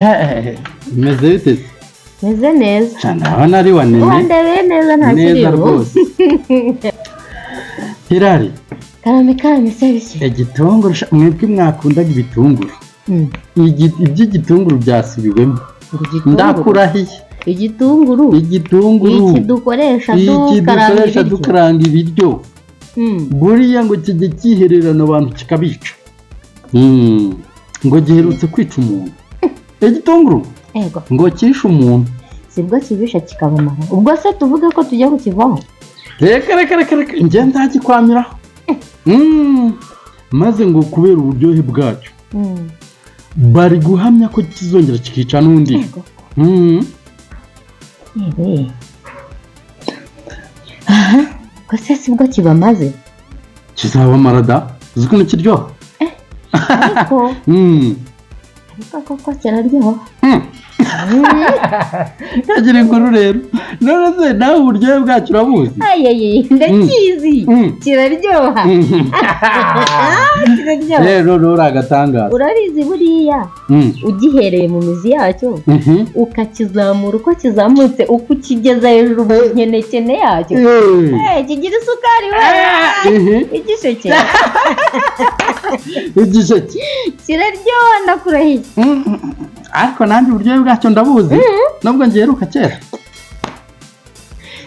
Bimeze bite se? Meze neza. Sha, ndabona ari wanene. Wandebeye neza, nta Neza kiriho. rwose. Hirari. Karame, karame, sebiki. Igitunguru sha, mwebwe mwakundaga ibitunguru. Iby'igitunguru byasubiwemo. Igitunguru. Ndakurahiye. Igitunguru. Igitunguru. Iki dukoresha Iki dukaranga dukoresha ibiryo. dukaranga ibiryo. Buriya ngo kijya cyihererana abantu kikabica. Ngo giherutse kwica umuntu. Igitunguru Ego. ngo cyishe umuntu. Sibwo kibisha kikabamara? Ubwo se tuvuge ko tujya kukivaho? Reka, reka, reka, reka, njye ntagikwamiraho. Maze ngo kubera uburyohe bwacyo bari guhamya ko kizongera kikica n'undi. Ego. Yewe. Aha, ubwo se sibwo kibamaze? Kizabamara da, uzi ukuntu kiryoha? Ariko ariko koko kiraryoha. Kagira inkuru rero. None se nawe uburyohe bwacyo urabuzi? Ayeyi, ndakizi. Kiraryoha. Kiraryoha. Rero rero uri agatangaza. Urabizi, buriya ugihereye mu mizi yacyo, ukakizamura uko kizamutse, uko ukigeza hejuru mu nkenekene yacyo, kigira isukari we. Igisheke. Igisheke. Kiraryoha, ndakurahiye. Ariko nanjye uburyohe bwacyo ndabuzi, nubwo ngiheruka kera.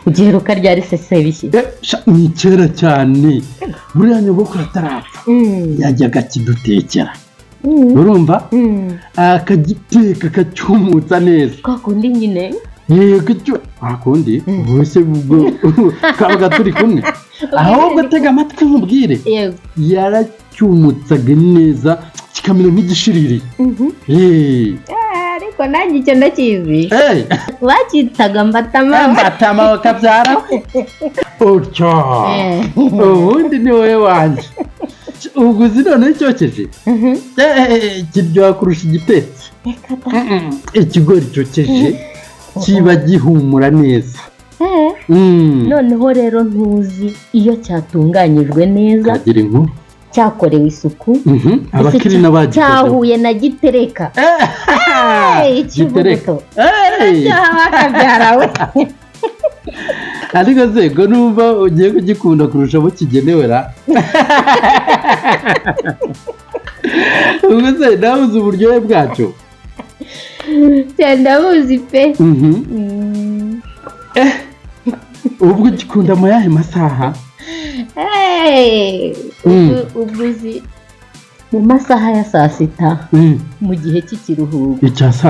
Ugiheruka ryari se, sebiki? Sha, ni kera cyane. Buriya nyogokuru atarapfa yajyaga akidutekera, urumva, akagiteka akacyumutsa neza. Kwa kundi nyine. Yego, icyo wakundi ubuse ubwo twabaga turi kumwe. Ahubwo tega amatwi nkubwire. Yego. Yaracyumutsaga neza kikamera nk'igishiriri. Ariko nanjye icyo ndakizi. Bakitaga mbatama. Mbatama bakabyara utyo. Ubundi ni wowe wanjye. Ubwo uzi noneho icyokeje? Kiryoha kurusha igitetse. Reka da. Ikigori cyokeje kiba gihumura neza. Noneho rero ntuzi iyo cyatunganyijwe neza, Kagira inkuru. cyakorewe isuku, Abakirina bagikozeho. cyahuye na gitereka. Gitereka. Ikivuguto bakabyara we. Ariko se ngo numva ugiye kugikunda kurusha abo kigenewe ra? Ubwo se nawe uzi uburyohe bwacyo? Cyane, ndabuzi pe. Ubwo ugikunda mu yahe masaha? Ubwo uzi mu masaha ya saa sita, mu gihe cy'ikiruhuko. Icya saa